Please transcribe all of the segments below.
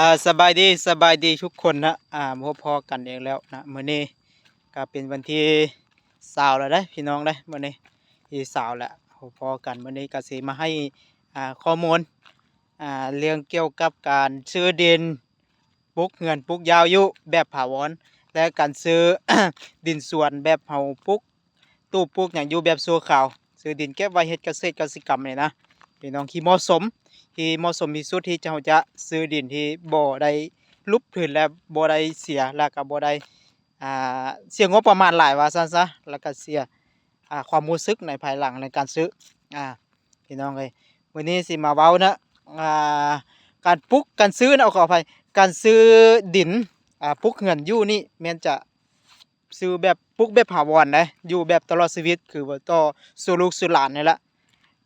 ອ່າ ສະບາຍດີ ສະບາຍດີທຸກຄົນນະ ອ່າ ພົບພໍ້ກັນອີກແລ້ວນະ ມື້ນີ້ກໍເປັນວັນທີຊາວແລ້ວເດ້ພີ່ນ້ອງເດ້ ມື້ນີ້ທີຊາວແລ້ວ ພົບພໍ້ກັນ ມື້ນີ້ກໍຊິມາໃຫ້ ອ່າ ຂໍ້ມູນ ອ່າ ເລື່ອງກ່ຽວກັບການຊື້ດິນ ປຸກເຮືອນປຸກຍາວຢູ່ແບບຖາວອນ ແລະ ການຊື້ ດິນສວນແບບເຮົາປຸກ ຕູບປູກຫຍັງຢູ່ແບບຊົ່ວຄາວ ຊື້ດິນເກັບໄວ້ເຮັດກະເສດກະສິກຳນີ້ນະ ເປັນຂອງທີ່ເໝາະສົມ ທີ່ເໝາະສົມທີ່ສຸດທີ່ເຮົາຈະຊື້ດິນທີ່ບໍ່ໄດ້ຫຼຸບທຶນ ແລະ ບໍ່ໄດ້ເສຍ ແລະ ກໍບໍ່ໄດ້ ອ່າ ເສຍງົບປະມານຫຼາຍວ່າຊັ້ນຊະ ແລະ ກໍເສຍ ອ່າ ຄວາມຮູ້ສຶກໃນພາຍຫຼັງໃນການຊື້ ອ່າ ພີ່ນ້ອງເອີຍ ມື້ນີ້ຊິມາເວົ້ານະ ອ່າ ການປຸກ ການຊື້ນະ ຂໍອະໄພ ການຊື້ດິນ ອ່າ ປຸກເຮືອນຢູ່ນີ້ແມ່ນຈະ ຊື້ແບບ ປຸກແບບຖາວອນເດ້ ຢູ່ແບບຕະຫຼອດຊີວິດ ຄືວ່າຕໍ່ສູ່ລູກສູ່ຫຼານນີ້ແຫຼະ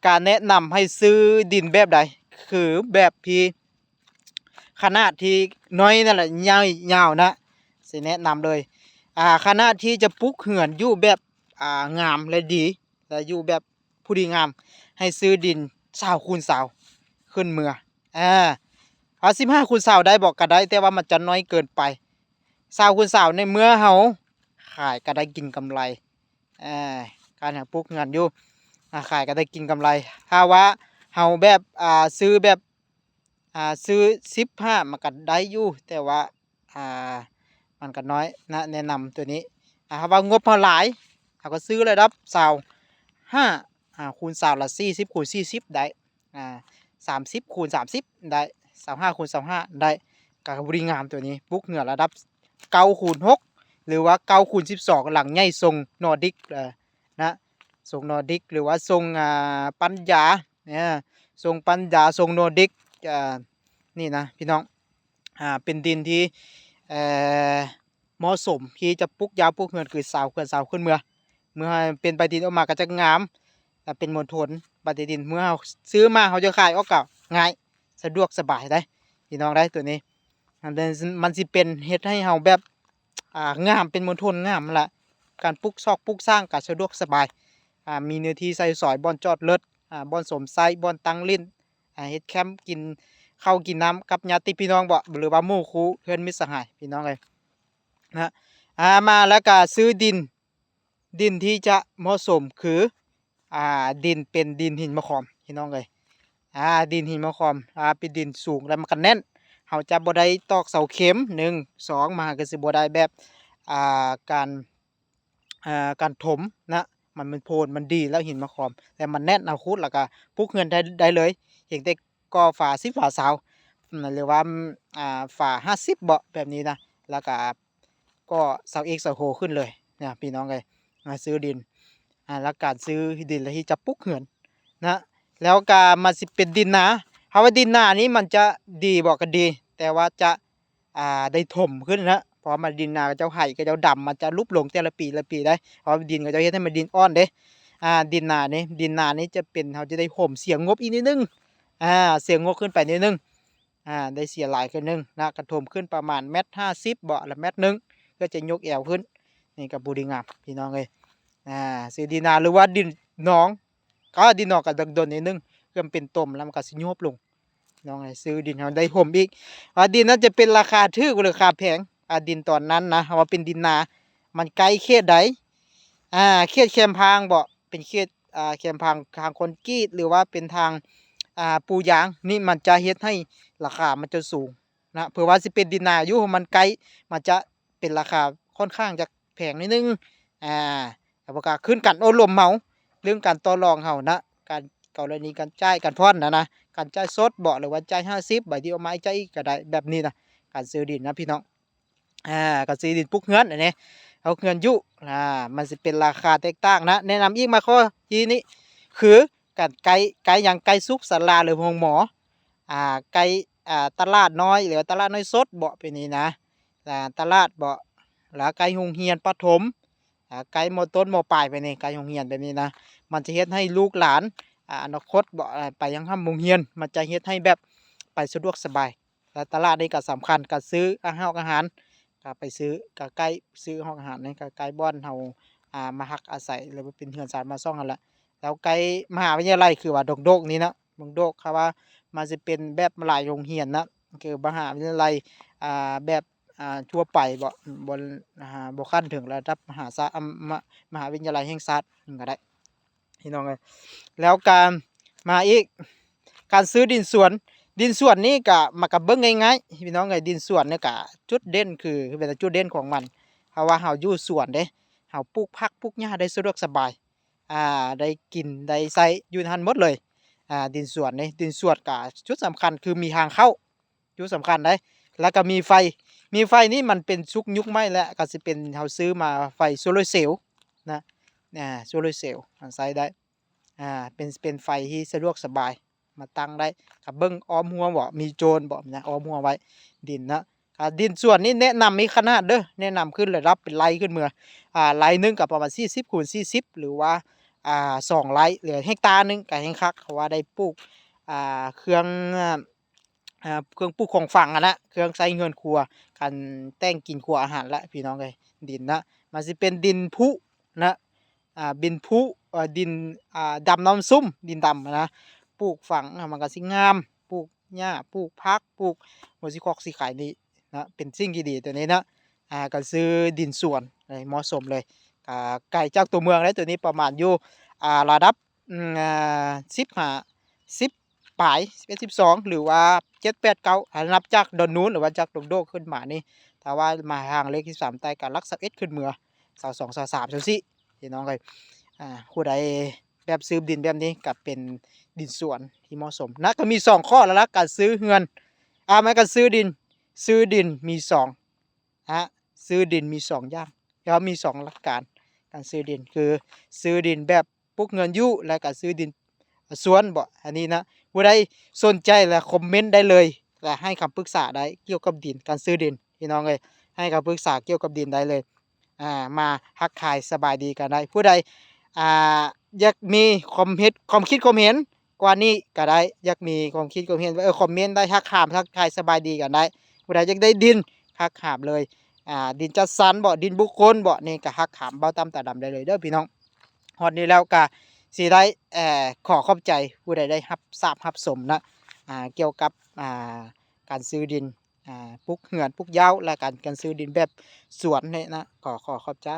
ການແນະນຳໃຫ້ຊື້ດິນແບບໃດ ຄືແບບທີ່ຂະໜາດທີ່ນ້ອຍນັ້ນແຫຼະ ຍາວ ຍາວນະ ຊິແນະນຳເລີຍ ອ່າ ຂະໜາດທີ່ຈະປຸກເຮືອນຢູ່ແບບ ອ່າ ງາມ ແລະ ດີ ແລະ ຢູ່ແບບຜູ້ດີງາມ ໃຫ້ຊື້ດິນຊາວຄູນຊາວ ຂຶ້ນເມືອ ອ່າ ເອົາສິບຫ້າຄູນຊາວໄດ້ບໍ່? ກໍໄດ້ ແຕ່ວ່າມັນຈະນ້ອຍເກີນໄປ ຊາວຄູນຊາວນີ້ ເມື່ອເຮົາຂາຍກໍໄດ້ກິນກຳໄລ ເອີ ການຫາປຸກເຮືອນຢູ່ ອ່າ ຂາຍກໍໄດ້ກິນກຳໄລ ຖ້າວ່າເຮົາແບບ ອ່າ ຊື້ແບບ ອ່າ ຊື້ສິບຫ້າ ມັນກໍໄດ້ຢູ່ ແຕ່ວ່າ ອ່າ ມັນກໍນ້ອຍນະ ແນະນຳຕົວນີ້ ອ່າ ຖ້າວ່າງົບເຮົາຫຼາຍ ເຮົາກໍຊື້ລະດັບຊາວຫ້າ ອ່າ ຄູນຊາວລະສີ່ສິບ ຄູນສີ່ສິບໄດ້ ອ່າ ສາມສິບຄູນສາມສິບໄດ້ ຊາວຫ້າຄູນຊາວຫ້າໄດ້ ກໍບໍລິງາມຕົວນີ້ ປຸກເຮືອນລະດັບເກົ້າຄູນຫົກ ຫຼືວ່າເກົ້າຄູນສິບສອງ ຫຼັງໃຫຍ່ຊົງນໍດິກ ເອີ ນະ ຊົງນໍດິກ ຫຼືວ່າຊົງ ອ່າ ປັນຢາ ເອີ ຊົງປັນຢາ ຊົງນໍດິກ ອ່າ ນີ້ນະພີ່ນ້ອງ ອ່າ ເປັນດິນທີ່ ເອີ ເໝາະສົມທີ່ຈະປຸກຍາວ ປຸກເຮືອນ ຄືຊາວເຮືອນຊາວຂຶ້ນເມືອ ເມື່ອເປັນໃບດິນອອກມາກໍຈະງາມ ແລະ ເປັນມົນທົນ ບັດໃດດິນເມື່ອເຮົາຊື້ມາ ເຮົາຈະຂາຍອອກກໍງ່າຍ ສະດວກສະບາຍໄດ໋ ພີ່ນ້ອງໄດ໋ ຕົວນີ້ ມັນ ມັນຊິເປັນເຮັດໃຫ້ເຮົາແບບ ອ່າ ງາມ ເປັນມົນທົນງາມຫັ້ນລະ ການປຸກຊອກປຸກສ້າງກໍສະດວກສະບາຍ ອ່າ ມີເນື້ອທີ່ໃຊ້ສອຍ ບ່ອນຈອດລົດ ອ່າ ບ່ອນສົມໃຊ້ ບ່ອນຕັ້ງຫຼິ້ນ ອ່າ ເຮັດແຄມ ກິນເຂົ້າກິນນ້ຳກັບຍາດຕິພີ່ນ້ອງບໍ ຫຼືວ່າໝູ່ຄູ່ເພື່ອນມິດສະຫາຍ ພີ່ນ້ອງເອີຍ ນະ ອ່າ ມາແລ້ວກະຊື້ດິນ ດິນທີ່ຈະເໝາະສົມຄື ອ່າ ດິນເປັນດິນຫີນມະຂອມ ພີ່ນ້ອງເອີຍ ອ່າ ດິນຫີນມະຂອມ ອ່າ ເປັນດິນສູງ ແລ້ວມັນກໍແໜ້ນ ເຮົາຈະບໍ່ໄດ້ຕອກເສົາເຂັມ ໜຶ່ງ ສອງ ມັນກໍຊິບໍ່ໄດ້ແບບ ອ່າ ການ ອ່າ ການຖົມນະ ມັນ ມັນໂພນ ມັນດີແລ້ວຫີນມະຂອມ ແລ້ວມັນແໜ້ນ ເຮົາຂຸດແລ້ວກໍປຸກເຮືອນໄດ້ ໄດ້ເລີຍ ພຽງແຕ່ກໍ່ຝາສິບ ຝາຊາວ ອືມ ຫຼືວ່າ ອ່າ ຝາຫ້າສິບເບາະ ແບບນີ້ນະ ແລ້ວກໍກໍ່ເສົາເອກເສົາໂທຂຶ້ນເລີຍນະ ພີ່ນ້ອງເອີຍ ມາຊື້ດິນ ອ່າ ແລ້ວການຊື້ດິນແລ້ວທີ່ຈະປຸກເຮືອນນະ ແລ້ວກໍມັນຊິເປັນດິນນາ ເຮົາວ່າດິນນານີ້ມັນຈະດີບໍ່ ກໍດີ ແຕ່ວ່າຈະ ອ່າ ໄດ້ຖົມຂຶ້ນນະ ເພາະວ່າມັນດິນນາເຂົາເຈົ້າໄຫ ເຂົາເຈົ້າດຳ ມັນຈະຫຼຸບລົງແຕ່ລະປີ ແຕ່ລະປີໄດ໋ ເພາະວ່າດິນເຂົາເຈົ້າເຮັດໃຫ້ມັນດິນອ່ອນເດ້ ອ່າ ດິນນານີ້ ດິນນານີ້ຈະເປັນ ເຮົາຈະໄດ້ຖົມເສຍງົບອີກນິດໜຶ່ງ ອ່າ ເສຍງົບຂຶ້ນໄປນິດໜຶ່ງ ອ່າ ໄດ້ເສຍຫຼາຍຂຶ້ນໜຶ່ງນະ ກະຖົມຂຶ້ນປະມານແມັດຫ້າສິບເບາະ ລະແມັດໜຶ່ງ ເພື່ອຈະຍົກແອວຂຶ້ນ ນີ້ກໍບໍ່ດີງາມ ພີ່ນ້ອງເອີຍ ອ່າ ຊື້ດິນນາ ຫຼືວ່າດິນໜອງ ກໍດິນໜອງກໍດົນໆ ໜ້ອຍໜຶ່ງ ເພື່ອມັນເປັນຕົມ ແລ້ວມັນກໍຊິໂຍບລົງ ນ້ອງໃຫ້ຊື້ດິນເຮົາໄດ້ຖົມອີກ ວ່າດິນນັ້ນຈະເປັນລາຄາຖືກ ຫຼື ລາຄາແພງ ອ່າ ດິນຕອນນັ້ນນະ ເຮົາວ່າເປັນດິນນາ ມັນໃກ້ເຂດໃດ ອ່າ ເຂດແຄມທາງບໍ ເປັນເຂດ ອ່າ ແຄມທາງ ທາງຄອນກຣີດ ຫຼືວ່າເປັນທາງ ອ່າ ປູຢາງ ນີ້ມັນຈະເຮັດໃຫ້ລາຄາມັນຈະສູງນະ ເພາະວ່າຊິເປັນດິນນາຢູ່ ມັນໃກ້ ມັນຈະເປັນລາຄາຂ້ອນຂ້າງຈະແພງໜ້ອຍໜຶ່ງ ອ່າ ແລ້ວກໍຂຶ້ນກັນໂອ້ລົມເຮົາ ເລື່ອງການຕໍ່ລອງເຮົານະ ການ ກໍລະນີການຈ່າຍ ການຜ່ອນນະນະ ການຈ່າຍສົດບໍ ຫຼືວ່າຈ່າຍຫ້າສິບ ໃບທີ່ອອກມາໃຫ້ຈ່າຍອີກກໍໄດ້ ແບບນີ້ນະ ການຊື້ດິນນະພີ່ນ້ອງ ອ່າ ການຊື້ດິນປຸກເຮືອນອັນນີ້ ເຮົາເຮືອນຢູ່ ອ່າ ມັນຊິເປັນລາຄາແຕກຕ່າງນະ ແນະນຳອີກມາຂໍ້ທີ່ນີ້ ຄືການໃກ້ ໃກ້ຫຍັງ ໃກ້ສຸກ ສາລາ ຫຼື ໂຮງໝໍ ອ່າ ໃກ້ ອ່າ ຕະຫຼາດນ້ອຍ ຫຼືວ່າຕະຫຼາດນ້ອຍສົດບໍ ແບບນີ້ນະ ອ່າ ຕະຫຼາດບໍ ລະໃກ້ໂຮງຮຽນປະຖົມ ອ່າ ໃກ້ ມ.ຕົ້ນ ມ.ປາຍ ແບບນີ້ ໃກ້ໂຮງຮຽນແບບນີ້ນະ ມັນຈະເຮັດໃຫ້ລູກຫຼານ ອາ ອະນາຄົດບໍ ໄປຍັງຮ່ຳໂຮງຮຽນ ມັນຈະເຮັດໃຫ້ແບບໄປສະດວກສະບາຍ ແລະ ຕະຫຼາດນີ້ກໍສຳຄັນ ການຊື້ອາຫານ ອາຫານ ກໍໄປຊື້ ກໍໃກ້ ຊື້ອາຫານນີ້ ກໍໃກ້ບ້ານເຮົາ ອ່າ ມາພັກອາໄສ ຫຼືວ່າເປັນເຮືອນຊານບ້ານຊ່ອງຫັ້ນແຫຼະ ແລ້ວໃກ້ມະຫາວິທະຍາໄລ ຄືວ່າດົງໂດກນີ້ເນາະ ດົງໂດກ ເຂົາວ່າມັນຊິເປັນແບບຫຼາຍໂຮງຮຽນນະ ຄືມະຫາວິທະຍາໄລ ອ່າ ແບບ ອ່າ ທົ່ວໄປເບາະ ບໍ່ ອ່າ ບໍ່ຂັ້ນເຖິງລະດັບມະຫາສາ ອາ ມະ ມະຫາວິທະຍາໄລແຫ່ງຊາດ ມັນກໍໄດ້ ພີ່ນ້ອງເອີຍ. ແລ້ວກະມາອີກ ການຊື້ດິນສວນ ດິນສວນນີ້ກະ ມັນກະເບິ່ງງ່າຍໆ ພີ່ນ້ອງເອີຍ. ດິນສວນນີ້ກະ ຈຸດເດັ່ນຄື ເປັນຈຸດເດັ່ນຂອງມັນ ເພາະວ່າເຮົາຢູ່ສວນເດ້ ເຮົາປູກຜັກປູກຫຍ້າໄດ້ສະດວກສະບາຍ ອ່າ ໄດ້ກິນໄດ້ໃຊ້ຢູ່ຫັ້ນໝົດເລີຍ ອ່າ ດິນສວນນີ້. ດິນສວນກະ ຈຸດສຳຄັນຄືມີທາງເຂົ້າ ຈຸດສຳຄັນໃດ໋ ແລ້ວກໍມີໄຟ ມີໄຟນີ້ມັນເປັນຊຸກຍຸກໃໝ່ແລ້ວ ກໍຊິເປັນເຮົາຊື້ມາໄຟໂຊລາເຊວນະ ອ່າ ໂຊລາເຊວ ມັນໃຊ້ໄດ້ ອ່າ ເປັນ ເປັນໄຟທີ່ສະດວກສະບາຍ ມາຕັ້ງໄດ້ ກໍເບິ່ງອ້ອມຮົ້ວເບາະ ມີໂຈນເບາະນະ ອ້ອມຮົ້ວໄວ້ ດິນນະ. ອ່າ ດິນສວນນີ້ແນະນຳມີຂະໜາດເດີ ແນະນຳຂຶ້ນລະດັບເປັນໄລ່ຂຶ້ນເມືອ ອ່າ ໄລ່ໜຶ່ງກໍປະມານສີ່ສິບຄູນສີ່ສິບ ຫຼືວ່າ ອ່າ ສອງໄລ່ ຫຼືເຮັກຕາໜຶ່ງກໍແຮ່ງຄັກ ເພາະວ່າໄດ້ປູກ ອ່າ ເຄື່ອງ ອ່າ ເຄື່ອງປູກຂອງຝັງຫັ້ນນະ ເຄື່ອງໃຊ້ເຮືອນຄົວ ການແຕ່ງກິນຄົວອາຫານລະ ພີ່ນ້ອງເອີຍ. ດິນນະ ມັນຊິເປັນດິນຜຸນະ ອ່າ ດິນຜຸ ເອີ ດິນ ອ່າ ດຳນ້ຳຊຸ່ມ ດິນດຳນະ ປູກຝັງ ອ່າ ມັນກໍຊິງາມ ປູກຫຍ້າ ປູກຜັກ ປູກຫົວສີຄອກສີໄຄນີ້ນະ ເປັນສິ່ງທີ່ດີໂຕນີ້ນະ. ອ່າ ການຊື້ດິນສວນ ເໝາະສົມເລີຍ ກະໄກຈາກຕົວເມືອງເດ້ ໂຕນີ້ປະມານຢູ່ ອ່າ ລະດັບ ອືມ ອ່າ ສິບຫ້າ ສິບປາຍ ສິບເອັດ ສິບສອງ ຫຼືວ່າ ເຈັດ ແປດ ເກົ້າ ຖ້ານັບຈາກດອນນູນ ຫຼືວ່າຈາກດົງໂດກຂຶ້ນມານີ້ ຖ້າວ່າມາທາງເລກທີສາມໃຕ້ກໍຫຼັກຊາວເອັດຂຶ້ນເມືອ ຊາວສອງ ຊາວສາມ ຊາວສີ່ ພີ່ນ້ອງເອີຍ. ອ່າ ຜູ້ໃດແບບຊື້ດິນແບບນີ້ກໍເປັນດິນສວນທີ່ເໝາະສົມນະ. ກໍມີສອງຂໍ້ຫຼັກໆ ການຊື້ເຮືອນ ອ່າ ແມ່ນການຊື້ດິນ ຊື້ດິນມີສອງ ນະ ຊື້ດິນມີສອງຢ່າງ ແລ້ວມີສອງຫຼັກການ ການຊື້ດິນ ຄືຊື້ດິນແບບປຸກເຮືອນຢູ່ ແລ້ວກໍຊື້ດິນສວນເບາະ ອັນນີ້ນະ. ຜູ້ໃດສົນໃຈລະຄອມເມັນໄດ້ເລີຍ ລະໃຫ້ຄຳປຶກສາໄດ້ກ່ຽວກັບດິນ ການຊື້ດິນ ພີ່ນ້ອງເອີຍ ໃຫ້ຄຳປຶກສາກ່ຽວກັບດິນໄດ້ເລີຍ. ອ່າ ມາທັກທາຍສະບາຍດີກັນໄດ້ ຜູ້ໃດ ອ່າ ຢາກມີຄວາມເຫັນ ຄວາມຄິດຄວາມເຫັນ ກວ່ານີ້ກໍໄດ້ ຢາກມີຄວາມຄິດຄວາມເຫັນ ເອີ ຄອມເມັນໄດ້ ທັກຖາມ ທັກທາຍສະບາຍດີກັນໄດ້. ຜູ້ໃດຢາກໄດ້ດິນ ທັກຖາມເລີຍ ອ່າ ດິນຈັດສັນເບາະ ດິນບຸກຄົນເບາະ ນີ້ກໍທັກຖາມບ່າວຕັ້ມຕາດຳໄດ້ເລີຍເດີພີ່ນ້ອງ. ຮອດນີ້ແລ້ວກໍຊິໄດ້ ເອີ ຂໍຂອບໃຈຜູ້ໃດໄດ້ຮັບຊາບຮັບຊົມນະ ອ່າ ກ່ຽວກັບ ອ່າ ການຊື້ດິນ ອ່າ ປຸກເຮືອນ ປຸກເຍົາ ແລະ ການ ການຊື້ດິນແບບສວນນີ້ນະ ກໍຂໍຂອບໃຈ.